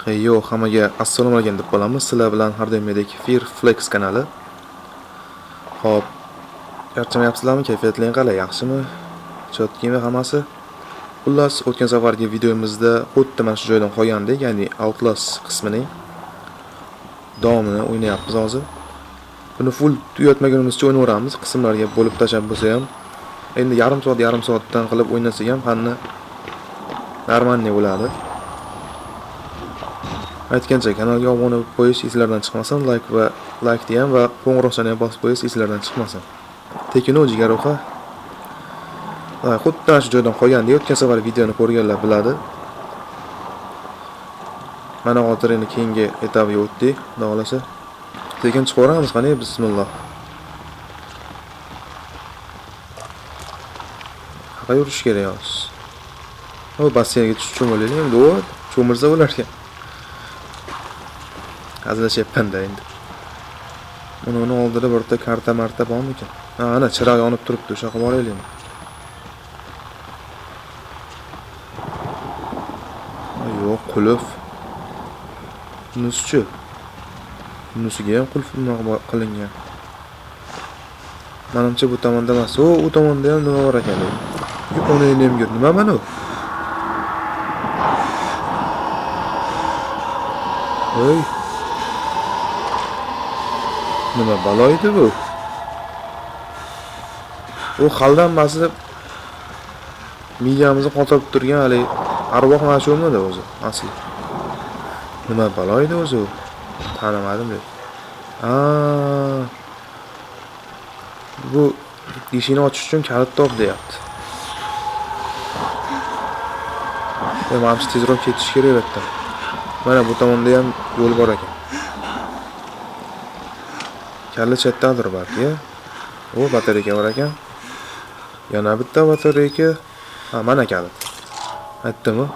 Heyo, hammaga assalomu alaykum deb qolamiz. Sizlar bilan har doimgidek Fear Flex kanali. Xo'p, charchamayapsizlarmi? Kayfiyatlaring qalay? Yaxshimi? Chotkimi hammasi? Xullas, o'tgan safargi videomizda xuddi mana shu joydan qolgandik, ya'ni Outlast qismining davomini o'ynayapmiz hozir. Buni full tugatmagunimizcha o'ynayveramiz, qismlarga bo'lib tashlab bo'lsa ham. Endi yarim soat, yarim soatdan qilib o'ynasak ham qanni normalniy bo'ladi. Aytgancha, kanalga obuna bo'lib qo'yish esinglardan chiqmasin, like va like degan va qo'ng'iroqchani ham bosib qo'yish esinglardan chiqmasin. Tekinu jigaruha. Xuddi shu joydan qolgandik. O'tgan safar videoni ko'rganlar biladi. Mana hozir endi keyingi etapiga o'tdik, xudo xolasa. Sekin chiqaveramiz, qani, bismillah. Qayerga yurish kerak hozir? O, basseynga tushib cho'milaylik endi, o, cho'milsa bo'lar ekan. Hazillashyapman-da endi. Buni uni oldida birta karta marta bormikan? Ha, ana chiroq yonib turibdi, o'sha yoqqa boraylikmi? Yo'q, qulf. Bunisichi? Bunisiga ham qulf nima qilingan. Menimcha bu tomonda emas. O, u tomonda ham nima bor ekan? Yo'q, uni endi ham ko'r. Nima mana u? Ey. Nima balo edi bu? U haldan basi miyamizni qotirib turgan hali arvoh mana shumidi o'zi asli. Nima balo edi o'zi u? Tanimadim deb. Bu eshikni ochish uchun kalit top deyapti. Manimcha tezroq ketish kerak bu yerdan. Mana bu tomonda ham yo'l bor ekan. Kalla chetdadir balki. O, batareyka bor ekan. Yana bitta batareyka. Ha, mana kalit. Aytdimi?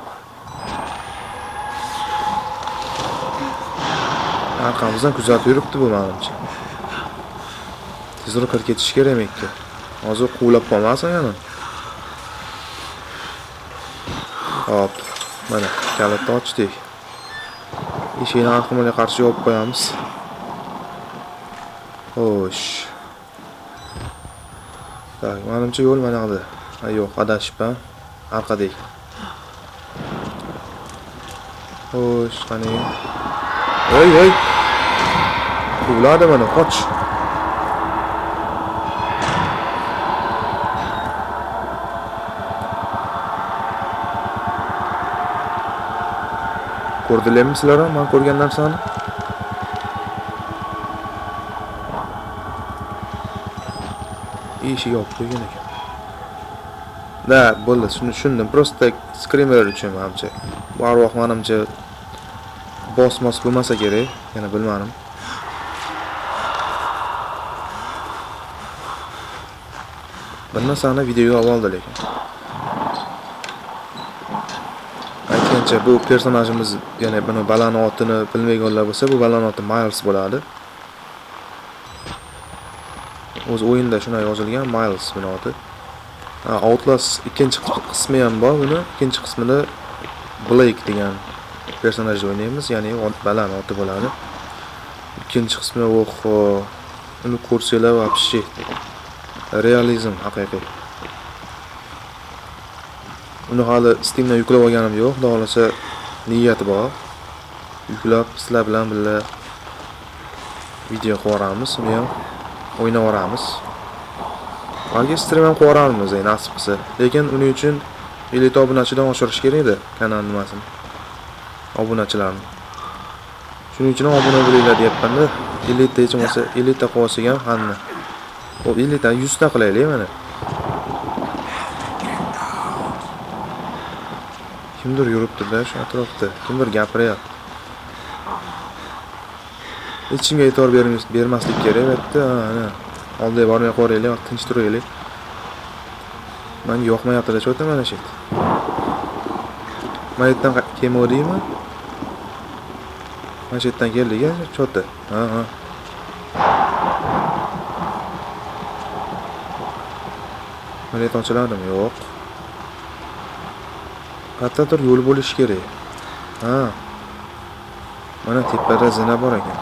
Arqamizdan kuzatib yuribdi bu menimcha. Tezroq kirib ketish kerak menga. Hozir quvlab qolmasin yana. Hop, mana kalitni ochdik. Eshikni arqamga qarshi yopib qo'yamiz. Xo'sh. Tak, menimcha yo'l mana yoqda. Ha, yo'q, adashibman. Orqada ekan. Xo'sh, qani. Voy, voy. Quvladi mana, qoch. Ko'rdilarmi sizlar ham men ko'rgan narsani? Eshik yopib qo'ygan ekan. Da, bo'ldi, shuni tushundim. Prosta screamer uchun menimcha. Bu arvoh menimcha bosmas bo'lmasa kerak, yana bilmadim. Bir narsani videoga oldi lekin. Aytgancha, bu personajimiz, ya'ni buni balani otini bilmaganlar bo'lsa, bu balani oti Miles bo'ladi. O'z o'yinda shunday yozilgan, Miles buni oti. Ha, Outlast ikkinchi qismi ham bor buni. Ikkinchi qismida Blake degan personajni o'ynaymiz, ya'ni balani oti bo'ladi. Ikkinchi qismi, oho, uni ko'rsanglar вообще realizm haqiqiy. Uni hali Steamdan yuklab olganim yo'q, xudo xolasa niyati bor. Yuklab sizlar bilan birga video qilib yuboramiz, uni ham o'ynab yuboramiz. Balki stream ham qilib yuboramiz, nasib qilsa. Lekin uning uchun 50 ta obunachidan oshirish kerak edi kanal nimasini. Obunachilarni. Shuning uchun ham obuna bo'linglar deyapman-da. 50 ta hech bo'lmasa 50 ta qilib olsak ham hamma. Xo'p, 50 ta 100 ta qilaylik mana. Kimdir yuribdi-da shu atrofda. Kimdir gapiryapti. Hech kimga e'tibor bermaslik kerak bu yerda. Ha, ana. Oldiga bormay qo'yaylik, tinch turaylik. Menga yoqmayapti-da, cho'ta mana shu yerda. Mana yerdan kelmadingmi? Mana shu yerdan keldik-a, cho'ta. Ha, ha. Mana yerdan ochiladimi? Yo'q. Qayerdadir yo'l bo'lishi kerak. Ha. Mana tepada zina bor ekan.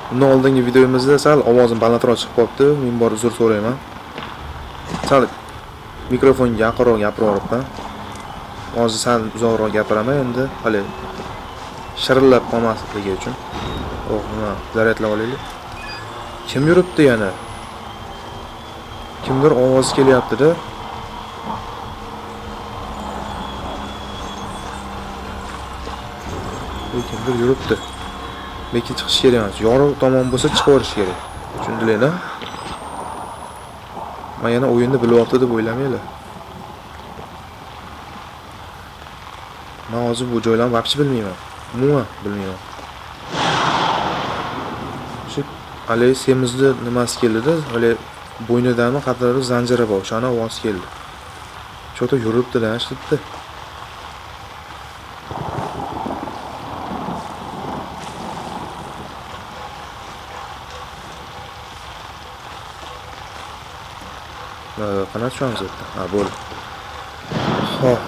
Bundan oldingi videomizda sal ovozim balandroq chiqib qolibdi. Men bor uzr so'rayman. Sal mikrofonga yaqinroq gapirib yuboribman. Hozir sal uzoqroq gapiraman endi, hali shirillab qolmasligi uchun. Oh, nima, zaryadlab olaylik. Kim yuribdi yana? Kimdir ovozi kelyapti-da. Kimdir yuribdi. Lekin chiqish kerak emas. Yorug' tomon bo'lsa chiqaverish kerak. Tushundinglar-a? Men yana o'yinni bilyapti deb o'ylamanglar. Men hozir bu joylarni vobshe bilmayman. Umuman bilmayman. Shu hali semizni nimasi keldida, hali bo'ynidami qadari zanjiri bor, o'shani ovozi keldi. Cho'ta yuribdi-da, shu yerda. Qanaqa tushamiz bu yerdan? Ha, bo'ldi. Xo'p.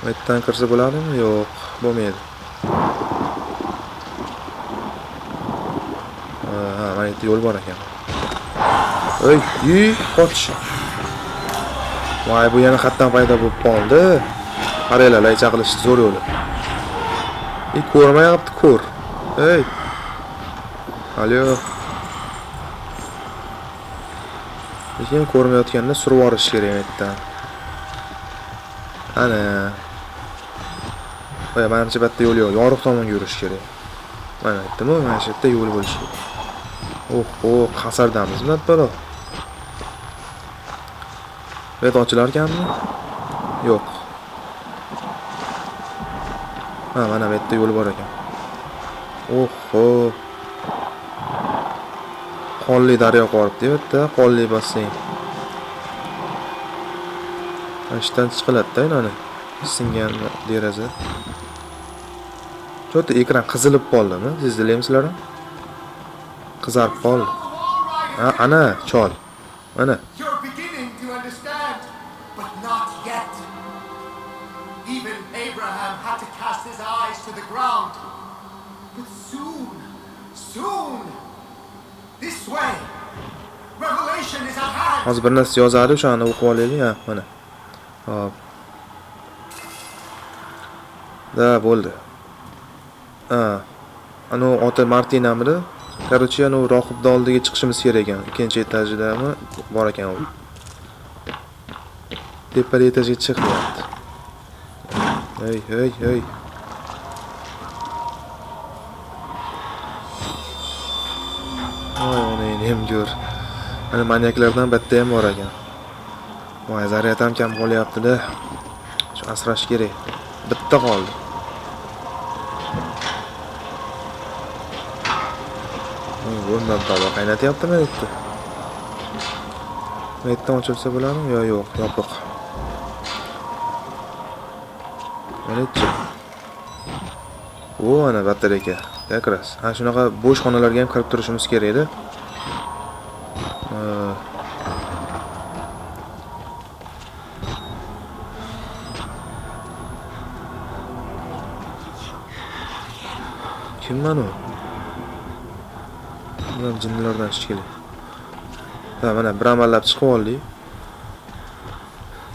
Bu yerdan kirsa bo'ladimi? Yo'q, bo'lmaydi. Ha, mana yerda yo'l bor ekan. Ey, ey, qoch. Voy, bu yana xatdan paydo bo'lib qoldi. Qaranglar, laycha qilish zo'r yo'li. Ey, ko'rmayapti, ko'r. Ey. Alo. Lekin ko'rmayotganda surib yuborish kerak bu yerdan. Ana. Voy, manimcha bu yerda yo'l yo'q. Yorug' tomonga yurish kerak. Mana aytdim-ku, mana shu yerda yo'l bo'lishi kerak. Oho, qasrdamizmi, balo? Bu yerda ochilar ekanmi? Yo'q. Ha, mana bu yerda yo'l bor ekan. Oho. Qonli daryo qoribdi bu yerda, qonli basseyn. Mana shu yerdan chiqiladi-da, mana singan deraza. Cho'ta ekran qizilib qoldimi? Sezdilarmi sizlar ham? Qizarib qoldi. Ha, ana chol. Mana. You're beginning to understand, but not yet. Even Abraham had to cast his eyes to the ground. But soon, soon, this way. Revelation is at hand. Hozir bir narsa yozadi, o'shani o'qib olaylik, ha, mana. Hop. Da, bo'ldi. Ha. Ana ota Martinamidi? Короче, ana rohibning oldiga chiqishimiz kerak ekan. Ikkinchi etajidami bor ekan u. Tepada etajga chiqyapti. Ey, ey, ey. Voy, onangni ham ko'r. Mana manyaklardan bitta ham bor ekan. Voy, zaryad ham kam qolyapti-da. Shu asrash kerak. Bitta qoldi. Bundan tava qaynatyaptimi yerda? Bu yerdan ochilsa bo'ladimi? Yo, yo'q, yopiq. Mana-chi. O, ana batareyka. Как раз. Ha, shunaqa bo'sh xonalarga ham kirib turishimiz kerak edi. Kim mana u? Bundan jinnilardan shekilli. Ha, mana bir amallab chiqib oldik.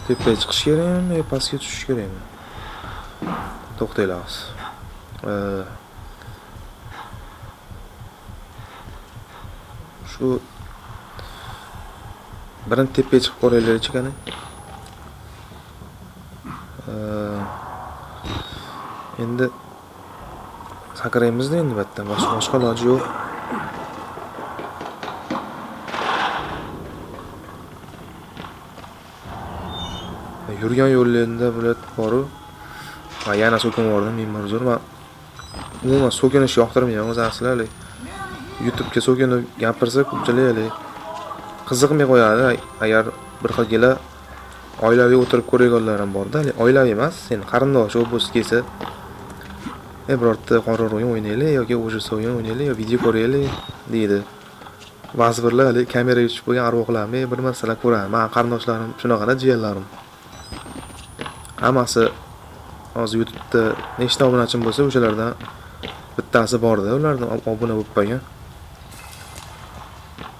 Tepaga chiqish kerakmi yo pastga tushish kerakmi? To'xtanglar hozir. Shu birinchi tepaga chiqib ko'raylikchi qani. Endi sakraymizda endi bu yerdan boshqa iloji yo'q. Yurgan yo'llarida bular boru. Ha, yana so'kinib yubordim, men bir zo'r. Men umuman so'kinishni yoqtirmayman o'zi aslida. Hali YouTube'ga so'kinib gapirsa ko'pchilik hali qiziqmay qo'yadi. Agar bir xil oilaviy o'tirib ko'rganlar ham borda, hali oilaviy emas, endi qarindosh bo'lsa kelsa, birorta qoror o'yin o'ynaylik yoki o'sha o'yin o'ynaylik yo video ko'raylik deydi. Ba'zi birlar hali kameraga tushib qo'ygan arvohlarni bir narsalar ko'radi. Mani qarindoshlarim shunaqada, jiyanlarim. Hammasi hozir YouTube'da nechta obunachim bo'lsa, o'shalardan bittasi borda, ulardan obuna bo'lib qo'ygan.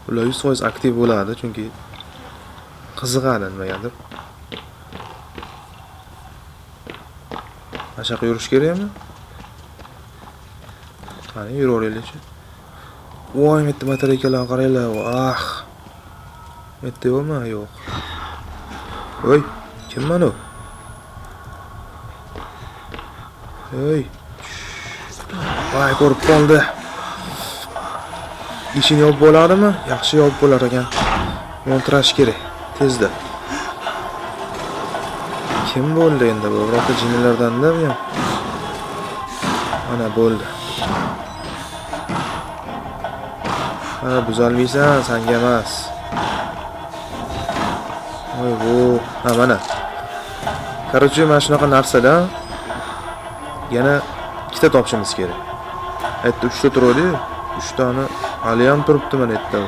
Ular 100% aktiv bo'ladi, chunki qiziqadi nimagadir. Mana shu yoqqa yurish kerakmi? Qani yuraveraylikchi. Voy, bitta batareykalar qaranglar. Ah. Bitta yo'qmi? Yo'q. Voy, kim mana u? Ey. Voy, ko'rib qoldi. Ishini yopib bo'ladimi? Yaxshi yopib bo'lar ekan. Yontirash kerak tezda. Kim bo'ldi endi bu? Birorta jinnilardan-da bu ham. Mana bo'ldi. Ha, buzolmaysan, sanga emas. Voy, bu, ha, mana. Короче, mana shunaqa narsadan yana ikkita topishimiz kerak. Aytdi, 3 ta turadi-yu, 3 tani hali ham turibdi mana yerda.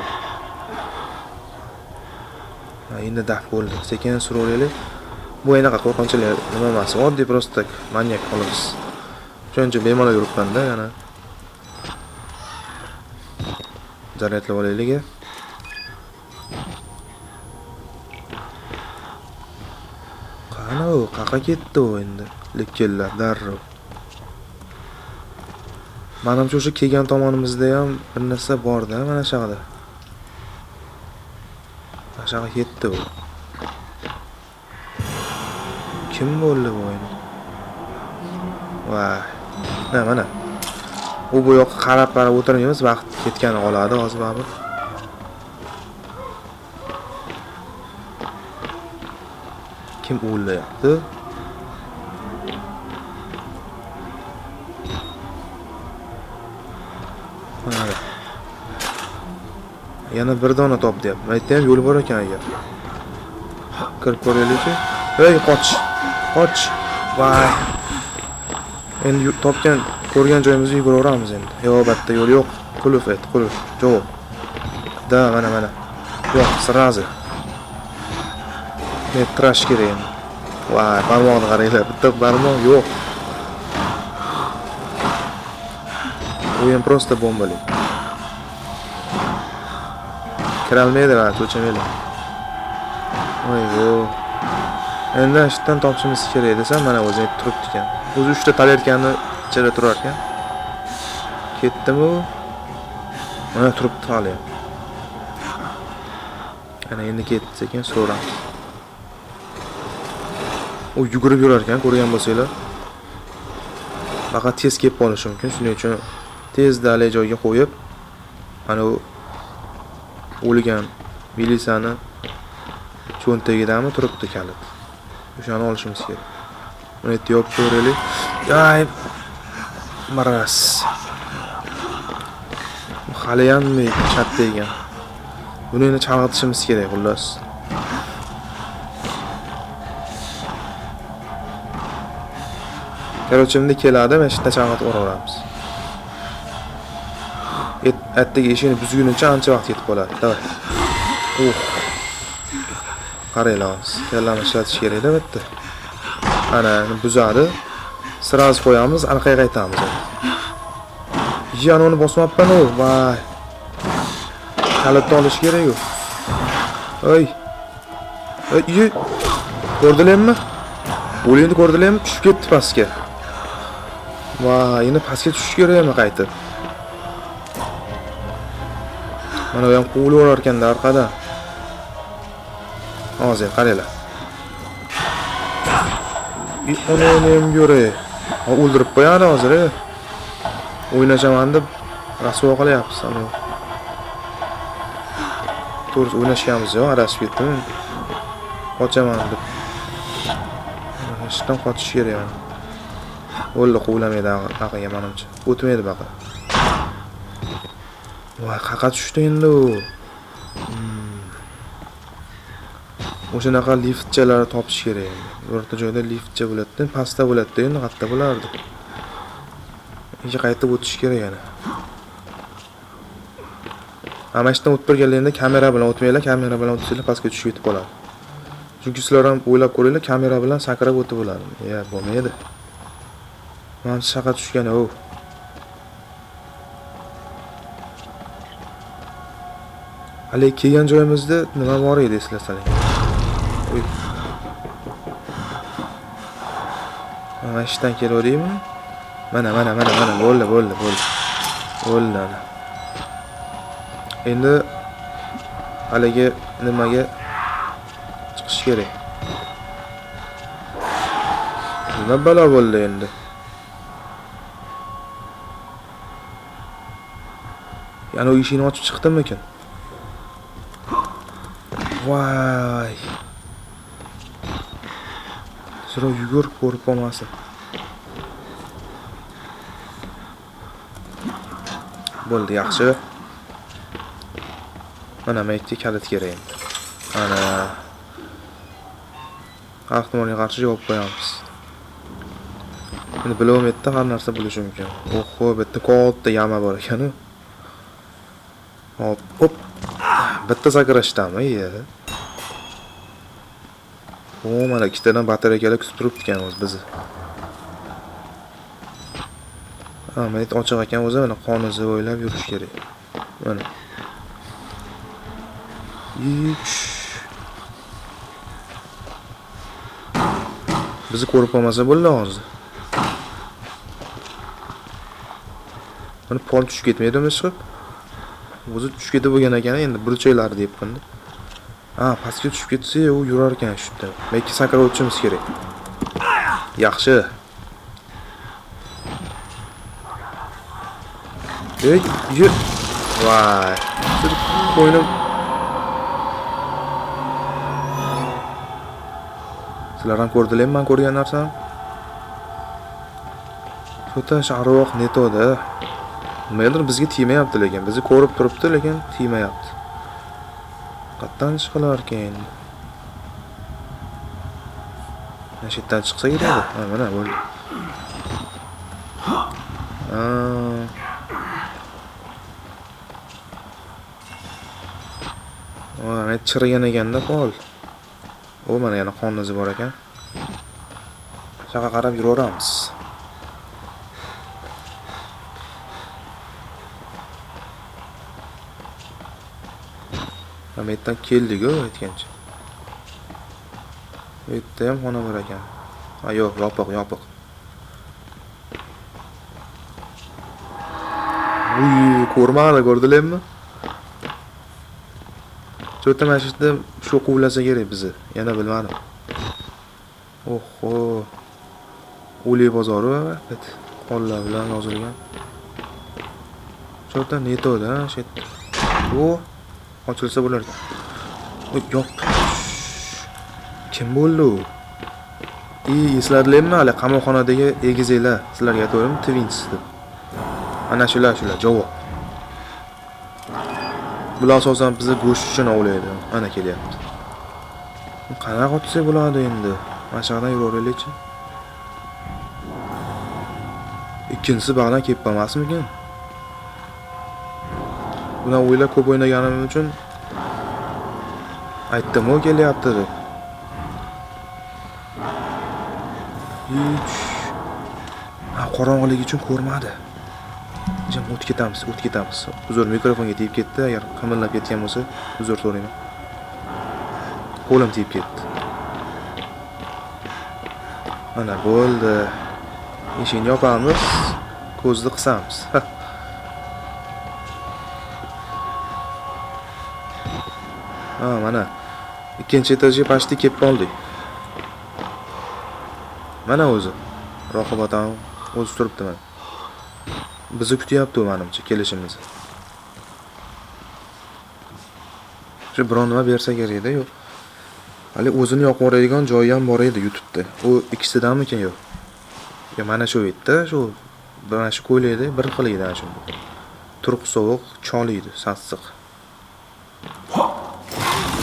Ha, endi daf bo'ldi. Sekin suraveraylik. Bu anaqa qo'rqinchli nima emas, oddiy просто manyak xolos. Shuning uchun bemalol yuribman-da, yana. Zaryadlab olaylik. Qani u, qayoqqa ketdi u endi? Lekkellar darrov. Manimcha o'sha kelgan tomonimizda ham bir narsa bor-da, mana shu yoqda. Mana shu yoqqa ketdi u. Kim bo'ldi bu endi? Voy. Ha, mana. U bu yoqqa qarab qarab o'tirmaymiz, vaqt ketgani qoladi hozir baribir. Kim o'layapti? Mana. Yana bir dona top deyapti. Mana yerda ham yo'l bor ekan agar. Kirib ko'raylikchi. Ey, qoch. Qoch. Voy. Endi topgan, ko'rgan joyimizga yuguraveramiz endi. Yo'q, bu yerda yo'l yo'q. Qulf et, qulf. Javob. Da, mana, mana. Yo'q, srazi. Metrash kerak endi. Voy, barmoqni qaranglar. Bitta barmoq yo'q. U ham просто bombalik. Kirolmaydi, mana to'chamaydi. Voy, bu. Endi shu yerdan topishimiz kerak desam, mana o'zi aytib turibdi ekan. O'zi 3 ta talerkani ichida turar ekan. Ketdimi u? Mana turibdi hali ham. Ana endi ketdi, sekin so'ramiz. U yugurib yurar ekan, ko'rgan bo'lsanglar. Faqat tez kelib qolishi mumkin, shuning uchun tezda haligi joyga qo'yib, ana u o'lgan milisani cho'ntagidami turibdi kalit. O'shani olishimiz kerak. Uni yerda yopib ko'raylik. Ay, maras. Hali ham chatda ekan. Buni endi chalg'itishimiz kerak, xullas. Короче, endi keladi, mana shu yerda chalg'itib o'raveramiz. Ertaga eshikni buzgunicha ancha vaqt ketib qoladi. Davay. Uh. Qaranglar, hozir kallani ishlatish kerak-da bu yerda. Ana, buzadi. Sraz qo'yamiz, orqaga qaytamiz. Yana uni bosmabman-u, voy. Kalitni olish kerak-ku. Oy. Oy, yi. Ko'rdilarmi? O'lingni ko'rdilarmi? Tushib ketdi pastga. Voy, endi pastga tushish kerakmi qaytib? Mana bu ham quvilaverar ekanda orqadan. Hozir qaranglar. Uni ham ko'ray. Ha, o'ldirib qo'yadi hozir. O'ynashaman deb rasvo qilyapmiz anu. To'g'risi o'ynashganmiz yo'q, adashib ketdim. Qochaman deb. Mana shu yerdan qochish kerak mana. O'ldi, quvlamaydi aqlga menimcha. O'tmaydi baqa. Voy, qaqa tushdi endi u. O'shanaqa liftchalarni topish kerak endi. Birorta joyda liftcha bo'ladi-da, pastda bo'ladi-da, endi qayerda bo'lardi? Ichi qaytib o'tish kerak yana. Mana shu yerdan o'tib turganligingda kamera bilan o'tmanglar, kamera bilan o'tsanglar pastga tushib ketib qoladi. Chunki sizlar ham o'ylab ko'ringlar, kamera bilan sakrab o'tib bo'ladi. Ya, bo'lmaydi. Mana shu shaqa tushgan, o. Hali kelgan joyimizda nima bor edi eslasaling. Oy. Mana shu yerdan kelaverdikmi? Mana, mana, mana, mana, bo'ldi, bo'ldi, bo'ldi. Bo'ldi ana. Endi haligi nimaga chiqish kerak? Nima balo bo'ldi endi? Yana u eshikni ochib chiqdimikin? Voy. Tezroq yugur, ko'rib qolmasin. Bo'ldi, yaxshi. Mana bu yerga kalit kerak endi. Ana. Ehtimolga qarshi javob qo'yamiz. Endi bilolmaydi, har narsa bo'lishi mumkin. Oho, bu yerda katta yama bor ekan-u. Hop, hop. Bitta sakrashdami, iya. O, mana ikkitadan batareykalar kutib turibdi ekan o'zi bizni. Ha, mana yerda ochiq ekan o'zi, mana qon izi bo'ylab yurish kerak. Mana. Uch. Bizni ko'rib qolmasa bo'ldi hozir. Mana pol tushib ketmaydimi chiqib? O'zi tushib ketib bo'lgan ekan, endi burchaklari deb qo'ydi. Ha, pastga tushib ketsa, u yurar ekan shu yerda. Balki sakrab o'tishimiz kerak. Yaxshi. Ey, yur. Voy. Qo'ynim. Sizlar ham ko'rdilarmi men ko'rgan narsani? To'ta arvoh netoda. Nimadir bizga tegmayapti lekin, bizni ko'rib turibdi, lekin tegmayapti. Qatdan chiqilar ekan? Mana shu yerdan chiqsa kerak. Ha, mana bo'ldi. Ha. Voy, chirigan ekanda pol. U mana yana qon izi bor ekan. Shaqa qarab yuraveramiz. Mana bu yerdan keldik-ku aytgancha. Bu yerda ham xona bor ekan. Ha, yo'q, yopiq, yopiq. Uy, ko'rmadi, ko'rdilarmi? Cho'ta mana shu yerda shu quvlasa kerak bizni. Yana bilmadim. Oho. O'lik bozori va bit qonlar bilan yozilgan. Cho'ta netoda shu yerda. U ochilsa bo'lar ekan. Oy, yo'q. Kim bo'ldi u? Esladinglarmi hali qamoqxonadagi egizaklar? Sizlarga aytgandim, Twins deb. Ana shular, shular javob. Bular asosan bizni go'sht uchun ovlaydi. Mana kelyapti. Qanaqa otsa bo'ladi endi? Mana shu yoqdan yuraveraylikchi. Ikkinchisi bag'dan kelib qolmasmikin? Bular o'yinlar ko'p o'ynaganim uchun aytdim-ku kelyapti deb. Hech. Ha, qorong'ilik uchun ko'rmadi. Jim o't ketamiz, o't ketamiz. Uzr, mikrofonga tegib ketdi. Agar qimillab ketgan bo'lsa, uzr so'rayman. Qo'lim tegib ketdi. Mana bo'ldi. Eshikni yopamiz, ko'zni qisamiz. Ha, mana ikkinchi etajga pastga kelib qoldik. Mana o'zi. Rohib otam o'zi turibdi mana. Bizni kutyapti u menimcha kelishimizni. Shu biron nima bersa kerak edi, yo'q. Hali o'zini yoqib yuboradigan joyi ham bor edi YouTube'da. U ikkisidanmikin yo'q? Ya mana shu yerda, shu mana shu ko'ylakda bir xil edi ana shu. Turq sovuq, chol edi, sassiq.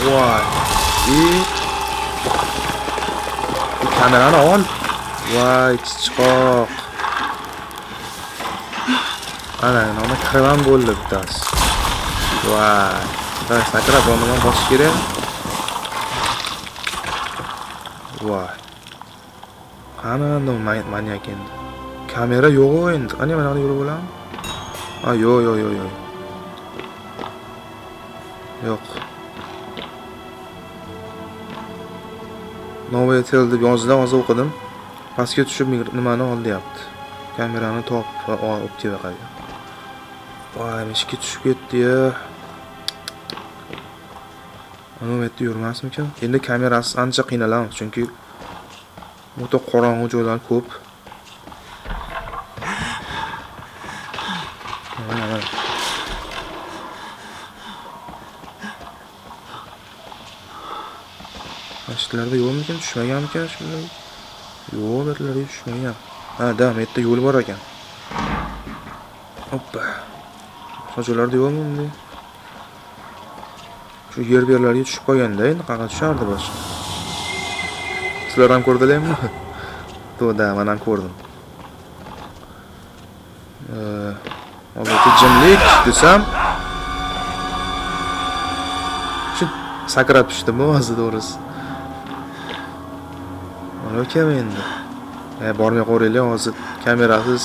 Voy. Kamerani ol. Voy, chichqoq. Ana, nima kirvan bo'ldi bittasi. Voy. Так, sakrab nimani bosish kerak? Voy. Qani endi manyak endi. Kamera yo'q endi. Qani mana yo'l bo'ladimi? Ha, yo'q, yo'q, yo'q, yo'q. Yo'q. Novotel deb yozdi, hozir o'qidim. Pastga tushib nimani ol deyapti. Kamerani top va olib kel qayda. Voy, eshikka tushib ketdi-ya. Ana bu yerda yurmasmikan? Endi kamerasiz ancha qiynalamiz, chunki o'ta qorong'u joylar ko'p. Mana, mana. Masjidlarda yo'qmikan, tushmaganmikan shunday? Yo'q, bu yerlarga tushmagan. Ha, da, bu yerda yo'l bor ekan. Hoppa. Boshqa joylarda yo'qmi bunday? Shu yer berlarga tushib qolganda endi qayerga tushardi boshqa? Sizlar ham ko'rdilarmi? To'da, men ham ko'rdim. Hozircha jimlik desam, shu sakrab tushdim hozir to'g'risi. Mana kim endi? Bormay qo'yinglar, hozir kamerasiz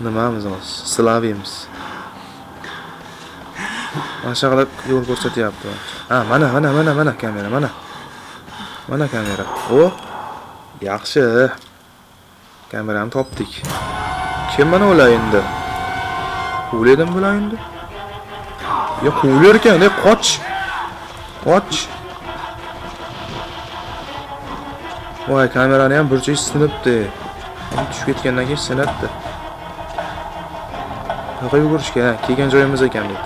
nimamiz hozir? Slavimiz. Mana shu qilib yo'l ko'rsatyapti. Ha, mana, mana, mana, mana kamera, mana. Mana kamera. O, yaxshi. Kamerani topdik. Kim mana ular endi? Quvlaydim bular endi. Ya quvlar ekan, qoch. Qoch. Voy, kamerani ham burchak sinibdi. Tushib ketgandan keyin sinibdi. Yo'q, yugurishga, ha, kelgan joyimiz ekan bu.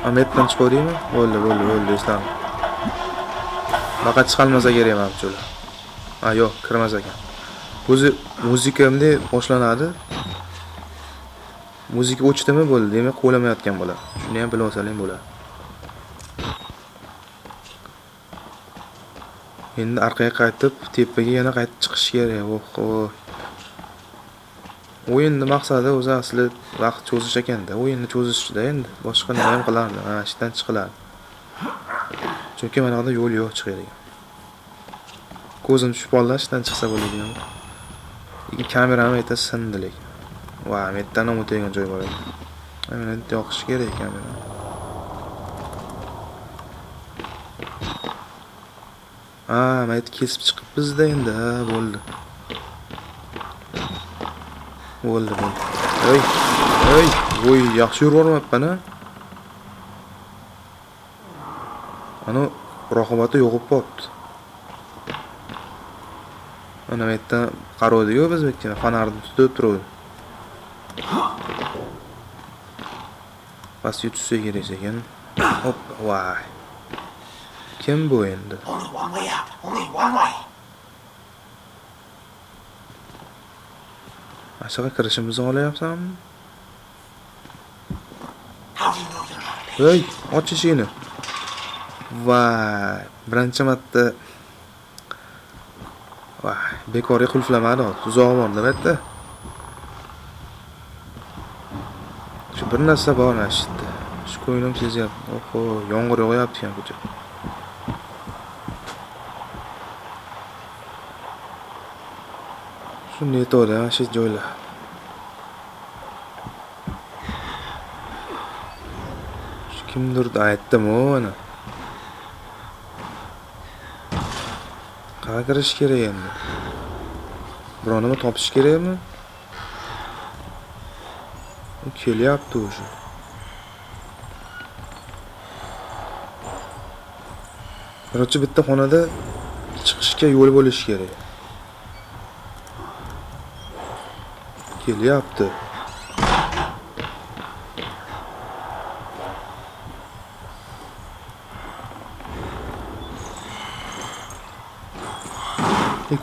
Ametdan chiqaverdingmi? Bo'ldi, bo'ldi, bo'ldi, esladim. Faqat chiqolmasa kerak mana bu joylar. Ha, yo'q, kirmas ekan. O'zi muzika bunday boshlanadi. Muzika o'chdimi bo'ldi, demak qo'llamayotgan bo'ladi. Shuni ham bilib olsang bo'ladi. Endi orqaga qaytib, tepaga yana qaytib chiqish kerak. Oho. O'yinning maqsadi o'zi asli vaqt cho'zish ekanda. O'yinni cho'zishda endi boshqa nima ham qilardi. Ha, ishdan chiqiladi. Chunki mana bu yerda yo'l yo'q chiqadigan. Ko'zim tushib qoldi, ishdan chiqsa bo'ladigan. Lekin kameram ayta sindi lekin. Va, bu yerdan ham o'tadigan joy bor ekan. Mana endi yoqish kerak kamerani. Ha, mana yerda kesib chiqibmiz-da endi, ha, bo'ldi. Bo'ldi, bo'ldi. Ey, ey, voy, yaxshi yurib yubormabman-a. Ana rohibati yo'qib qolibdi. Ana bu yerda qarovdi-yu biz bu yerga fonarni tutib turuvdi. Pastga tushsa kerak ekan. Hop, voy. Kim bu endi? Only one way out. Only one way. Aşağı kirishimizni olayapsanmi? How do you know you're not a patient? Ey, och eshigini. Voy, birinchi marta. Voy, bekorga qulflamadi hozir. Tuzog'i bor deb aytdi. Shu bir narsa bor mana shu yerda. Shu ko'nglim sezyapti. Oho, yomg'ir yog'yapti ekan ko'chada. Shu neto'da mana shu joylar. Shu kimdir aytdim-u mana. Qayerga kirish kerak endi? Biror nima topish kerakmi? U kelyapti o'sha. Birinchi bitta xonada chiqishga yo'l bo'lishi kerak. Kelyapti.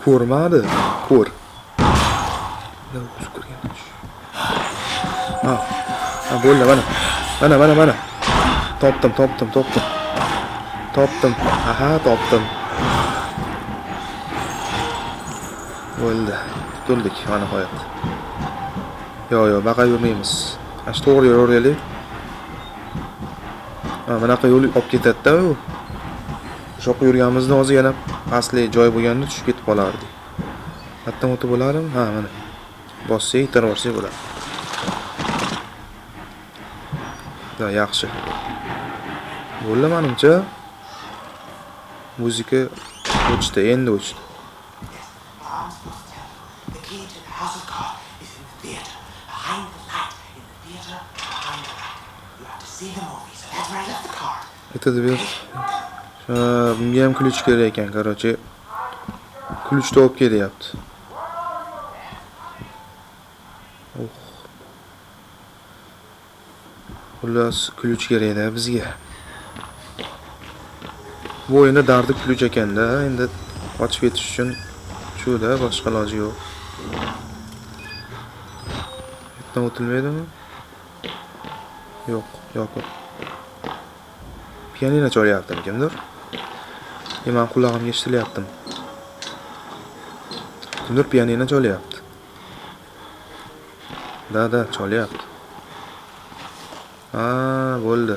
Ko'rmadi. Ko'r. Ha. Ha, bo'ldi, mana. Mana, mana, mana. Topdim, topdim, topdim. Topdim. Aha, topdim. Bo'ldi. Qutuldik, mana nihoyat. Yo'q, yo'q, baqa yurmaymiz. Mana shu to'g'ri yuraveraylik. Ha, bunaqa yo'l olib ketadi-da u. O'sha yoqqa yurganimizda hozir yana pastli joy bo'lganda tushib ketib qolardik. Hatto o'tib bo'larmi? Ha, mana. Bossak, itarib yuborsak bo'ladi. Da, yaxshi. Bo'ldi menimcha. Muzika o'chdi, endi o'chdi. Aytadi ber. Bunga ham ключ kerak ekan, короче. Ключ ni olib kelyapti. Oh. Xullas, ключ kerak-da bizga. Bu o'yinda dardi ключ ekanda, endi qochib ketish uchun shu-da, boshqa iloji yo'q. Yerdan o'tilmaydimi? Yo'q, yopiq. Pianino chalyaptimi kimdir? Men qulog'imga eshitilyaptimi? Kimdir pianino chalyapti. Da, da, chalyapti. Ha, bo'ldi.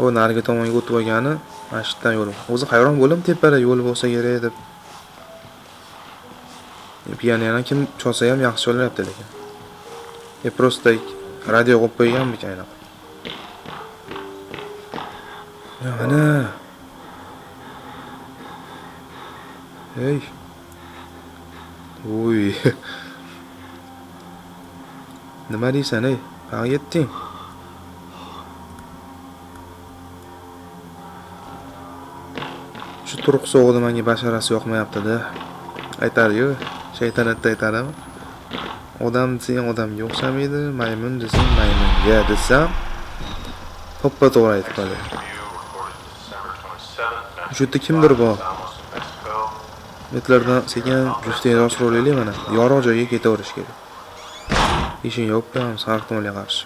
U narigi tomonga o'tib olgani, mana shu yerdan yo'l. O'zi hayron bo'ldim, tepada yo'l bo'lsa kerak deb. Pianino kim chalsa ham yaxshi chalyapti lekin. Просто radio qo'yib qo'yganmikan anaqa. Mana. Ey. Uy. Nima deysan, ey? Qayerga yetding? Shu turuq so'g'ida menga basharasi yoqmayapti-da. Aytadi-yu, shaytanatda aytadimi? Odam desang odamga o'xshamaydi, maymun desang maymunga desam, to'ppa-to'g'ri aytib qoladi. Shu yerda kimdir bor. Metlardan sekin juftlikni oshiraylik mana. Yorug' joyga ketaverish kerak. Eshik yopib qo'yamiz har ehtimolga qarshi.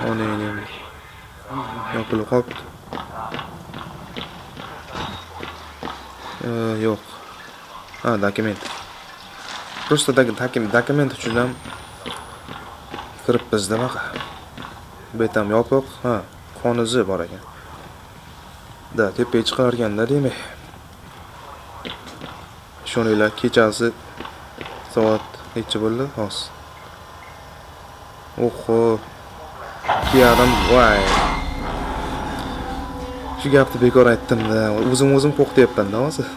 Onangni yopilib qolibdi. Yo'q. Ha, dokument. Просто dokument uchun ham kiribmiz-da baqa. Bu yerda ham yopiq. Ha, qon izi bor ekan. Da, tepaga chiqar ekanda demak. Ishoninglar, kechasi soat necha bo'ldi? Hozir. Oho. 2:30, voy. Shu gapni bekor aytdim-da. O'zim o'zim qo'rqityapman-da hozir.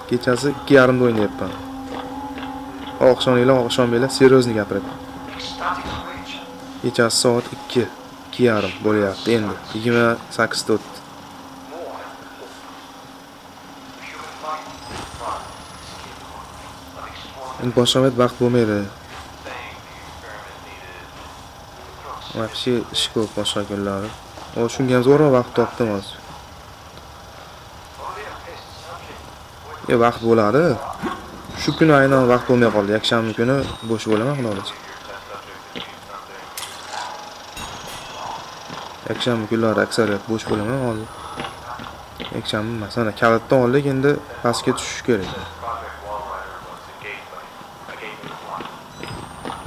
Kechasi 2:30 da o'ynayapman. Oqshominglar, oqshominglar, seryozni gapiryapman. Kechasi soat 2:30 bo'lyapti endi. 28 ta o'tdi. Endi boshqa payt vaqt bo'lmaydi. Вообще ish ko'p boshqa kunlari. O, shunga ham zo'rg'a vaqt topdim hozir. Vaqt bo'ladi. Shu kuni aynan vaqt bo'lmay qoldi. Yakshanba kuni bo'sh bo'laman, xudo xohlasa. Yakshanba kunlari aksariyat bo'sh bo'laman hozir. Yakshanba emas, mana kalitdan oldik, endi pastga tushish kerak.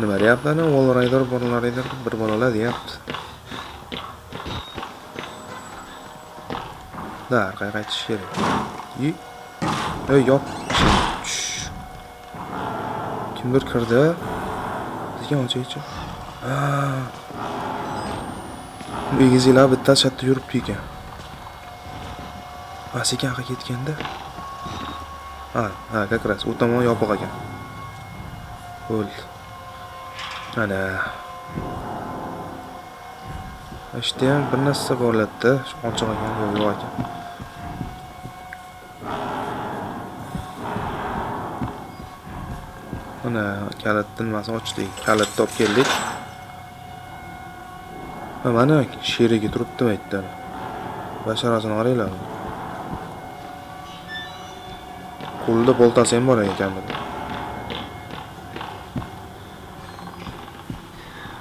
Nima deyapti ana? Wall Rider, Wall Rider bir bolalar deyapti. Da, orqaga qaytish kerak. Ey, yop. Kimdir kirdi. Degan ochaychi. Ha. Egizlar bitta chatda yuribdi ekan. Ha, sekin arqa ketganda. Ha, ha, как раз u tomon yopiq ekan. Bo'ldi. Ana. Ishda ham bir narsa borlatdi. Shu ochiq ekan, yo'q, yo'q ekan. Mana kalitni nimasini ochdik. Kalitni olib keldik. Ha, mana sherigi turibdi bu yerda. Basharasini qaranglar. Qo'lida boltasi ham bor ekan buni.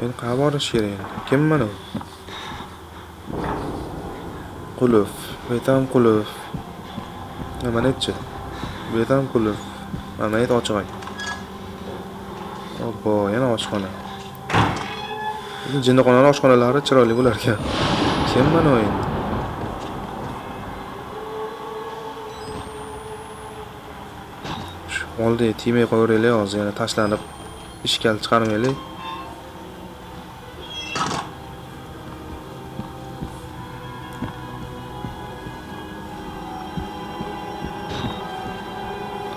Endi qayerga borish kerak endi? Kim mana u? Qulf. Bu yerda ham qulf. Mana aytchi. Bu yerda ham qulf. Mana yerda ochiq ekan. Obbo, yana oshxona. Jinnixonaning oshxonalari chiroyli bo'lar ekan. Kim mana u endi? Shu oldiga tegmay qo'yaveraylik hozir, yana tashlanib ishkal chiqarmaylik.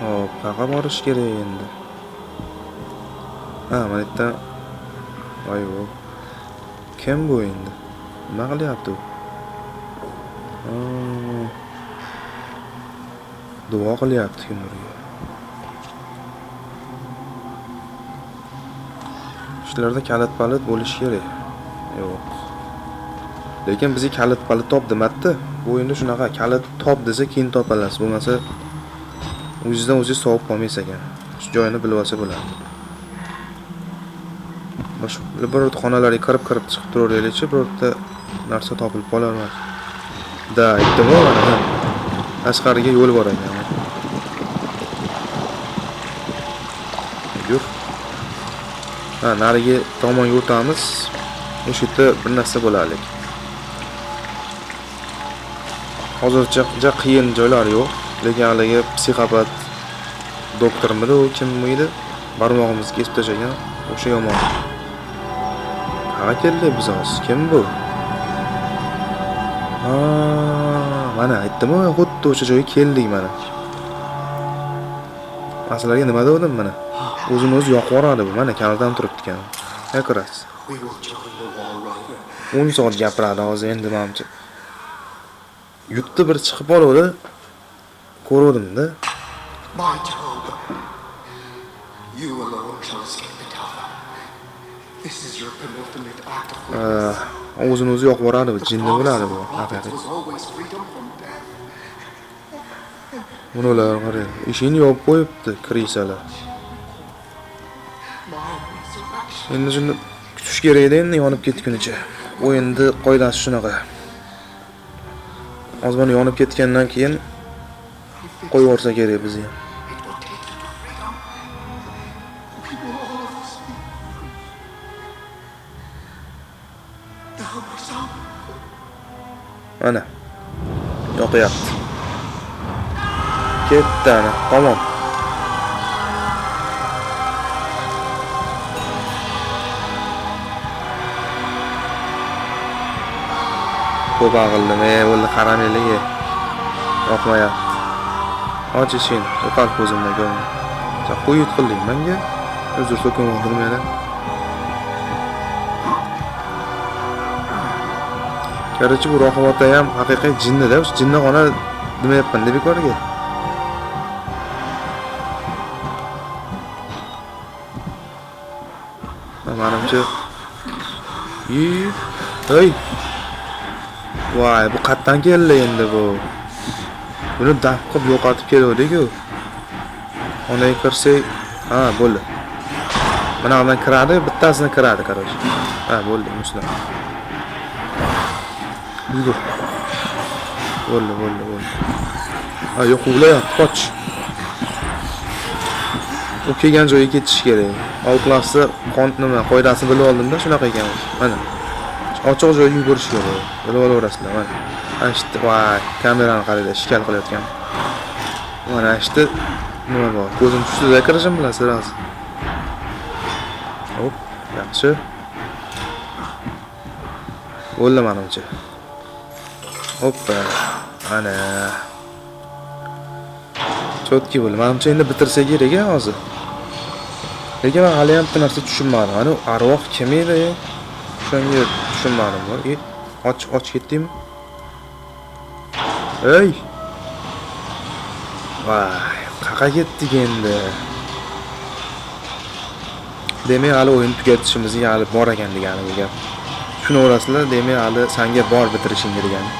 Hop, qayerga borish kerak endi? Ha, mana yerdan. Voy vo. Kim bu endi? Nima qilyapti u? Duo qilyapti kimdirga. Shularda kalit-palit bo'lishi kerak. Yo'q. Lekin bizga kalit-palit top demaddi. Bu endi shunaqa kalit top desa keyin topalasiz. Bo'lmasa o'zingizdan o'zingiz sovib qolmaysiz ekan. Shu joyini bilib olsa bo'ladi. Boshqa bir xonalarga kirib-kirib chiqib turaveraylikchi, birorta narsa topilib qolarmi? Da, aytdim-ku, mana. Tashqariga yo'l bor ekan. Yur. Ha, narigi tomonga o'tamiz. O'sha yerda bir narsa bo'ladi. Hozircha juda qiyin joylar yo'q, lekin haligi psixopat doktormidi u kim edi? Barmog'imizni kesib tashlagan, o'sha yomon. Qayerga keldik biz hozir? Kim bu? Ha, mana aytdim-ku, xuddi o'sha joyga keldik mana. Masalarga nima dedim mana? O'zini o'zi yoqib yuboradi bu. Mana kalidan turibdi ekan. Как раз. 10 soat gapiradi hozir endi menimcha. Yutdi bir chiqib oluvdi. Ko'ruvdim-da. My Job, you alone shall escape the tower. This is your penultimate act of weakness. O'zini o'zi yoqib yuboradi bu, jinni bo'ladi bu, haqiqiy. Buni ular qarang, eshikni yopib qo'yibdi, krisalar. Endi shuni kutish kerak edi, endi yonib ketgunicha. O'yinni qoidasi shunaqa. Hozir mana yonib ketgandan keyin qo'yib yuborsa kerak bizni ham. Mana yoqyapti. Ketdi ana, tamom. Ko'p ag'ildim, bo'ldi, qaramaylik, yoqmayapti. Och eshikni, yo'qol ko'zimdan ko'rinadi. Sen qo'yib qilding menga. Uzr so'kinib yana. Короче, bu Rohim ota ham haqiqiy jinni-da, o'sha jinnixona demayapman deb bekorga. Manimcha, ey! Voy, bu qayerdan keldi endi bu? Buni daf qilib yo'qotib keluvdik-ku. Xonaga kirsak, ha, bo'ldi. Mana bundan kiradi, bittasini kiradi, короче. Ha, bo'ldi, muslim. Yugur. Bo'ldi, bo'ldi, bo'ldi. Ha, yo'q, ulayapti, qoch. U kelgan joyga ketish kerak. Outlast'ni qon nima, qoidasini bilib oldimda, shunaqa ekan. Mana. Ochiq joyga yugurish kerak. Bilib olaverasizlar, mana. Ana shu yerda, voy, kamerani qaranglar, ishkal qilayotgan. Mana shu yerda nima bor? Ko'zim tushdida kirishim bilan sirasi. Hop, yaxshi. Bo'ldi menimcha. Hoppa, ana. Cho'tki bo'ldi. Menimcha endi bitirsa kerak-a hozir. Lekin men hali ham bitta narsa tushunmadim. Ana arvoh kim edi? O'shanga tushunmadim. Och ketdingmi? Ey! Voy, qaqa ketdik endi. Demak, hali o'yinni tugatishimizga hali bor ekan degani bu gap. Tushunaverasizlar, demak, hali sanga bor bitirishingga degani.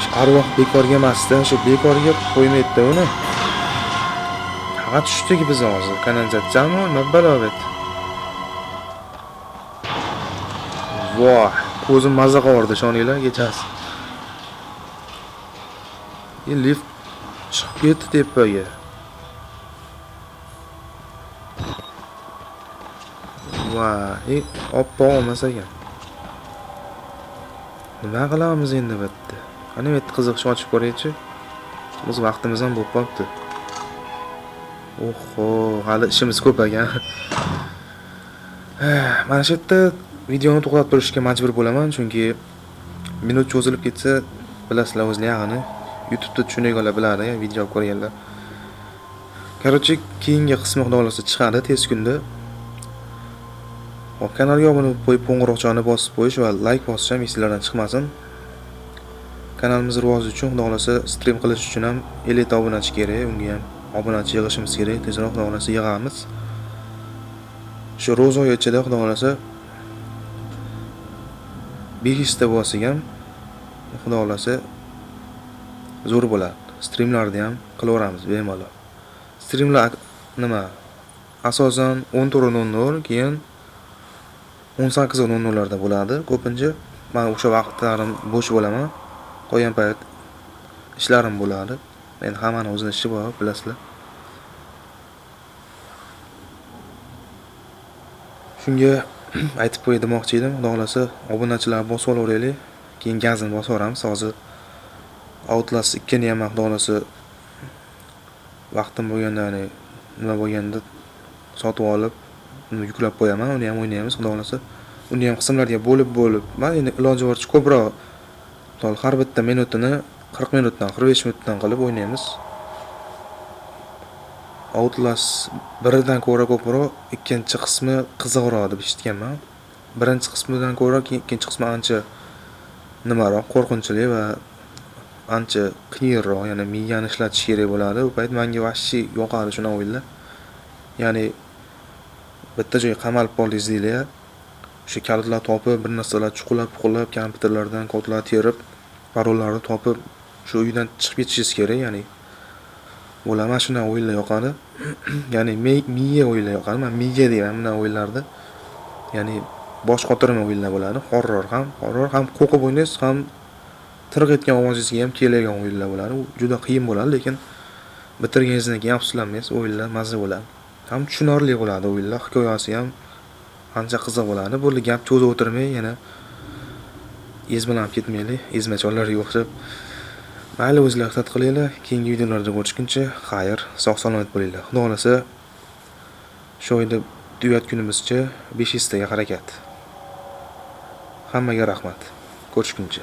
Shu arvoh bekorga emasda, shu bekorga qo'ymaydi uni. Qaqa tushdik biz hozir. Kanalizatsiyami, nima balo bu? Voy, ko'zim maza qildi, ishoninglar kechasi. Lift chiqib ketdi tepaga. Voy, oppoq emas ekan. Nima qilamiz endi bu yerda? Qani bu yerda qiziq ish ochib ko'raychi. Biz vaqtimiz ham bo'lib qolibdi. Oho, hali ishimiz ko'p ekan. Mana shu yerda videoni to'xtatib turishga majbur bo'laman, chunki minut cho'zilib ketsa, bilasizlar o'zini yag'ini. YouTube'da tushunadiganlar biladi, ya, video ko'rganlar. Короче, keyingi qismi xudo xolasa chiqadi tez kunda. Hop, kanalga obuna bo'lib qo'yib, qo'ng'iroqchani bosib qo'yish va like bosish ham esingizdan chiqmasin. Kanalimiz rivoji uchun xudo xolasa stream qilish uchun ham 50 ta obunachi kerak, unga ham obunachi yig'ishimiz kerak, tezroq xudo xolasa yig'amiz. Shu ro'za oyi ichida xudo xolasa 500 ta bo'lsak ham xudo xolasa zo'r bo'ladi. Streamlarni ham qilaveramiz bemalol. Streamlar nima? Asosan 14:00, keyin 18:00 larda bo'ladi ko'pincha. Men o'sha vaqtlarim bo'sh bo'laman. Qolgan payt ishlarim bo'ladi. Endi hammani o'zini ishi bor, bilasizlar. Shunga aytib qo'y demoqchi edim. Xudo xolasa obunachilar bosib olaveraylik. Keyin gazini bosib yuboramiz. Hozir Outlast 2 ni ham xudo xolasa vaqtim bo'lganda, ya'ni nima bo'lganda sotib olib, uni yuklab qo'yaman, uni ham o'ynaymiz xudo xolasa. Uni ham qismlarga bo'lib-bo'lib, men endi iloji boricha ko'proq, misol har bitta minutini 40 minutdan, 45 minutdan qilib o'ynaymiz. Outlast biridan ko'ra ko'proq ikkinchi qismi qiziqroq deb eshitganman. Birinchi qismidan ko'ra ikkinchi qismi ancha nimaroq, qo'rqinchli va ancha qiyinroq, ya'ni miyani ishlatish kerak bo'ladi. U payt menga vahshiy yoqadi shunaqa o'yinlar. Ya'ni bitta joyga qamalib qoldingiz deylik, o'sha kalitlar topib, bir narsalar chuqurlab-chuqurlab kompyuterlardan kodlar terib, parollarni topib, shu uydan chiqib ketishingiz kerak, ya'ni bo'lar. Mana shunday o'yinlar yoqadi. Ya'ni miya o'yinlar yoqadi. Men miya deyman bunday o'yinlarda. Ya'ni bosh qotirma o'yinlar bo'ladi. Horror ham, horror ham qo'rqib o'ynaysiz, ham tirq etgan ovozingizga ham keladigan o'yinlar bo'ladi. U juda qiyin bo'ladi, lekin bitirganingizdan keyin afsuslanmaysiz, o'yinlar mazza bo'ladi. Ham tushunarli bo'ladi o'yinlar, hikoyasi ham ancha qiziq bo'ladi. Bo'ldi, gap cho'zib o'tirmay, yana ezmalanib ketmaylik, ezmachollarga o'xshab. Mayli, o'zinglar ehtiyot qilinglar. Keyingi videolarda ko'rishguncha xayr, sog' salomat bo'linglar. Xudo xolasa shu oyda tugatgunimizcha 500 taga harakat. Hammaga rahmat. Ko'rishguncha.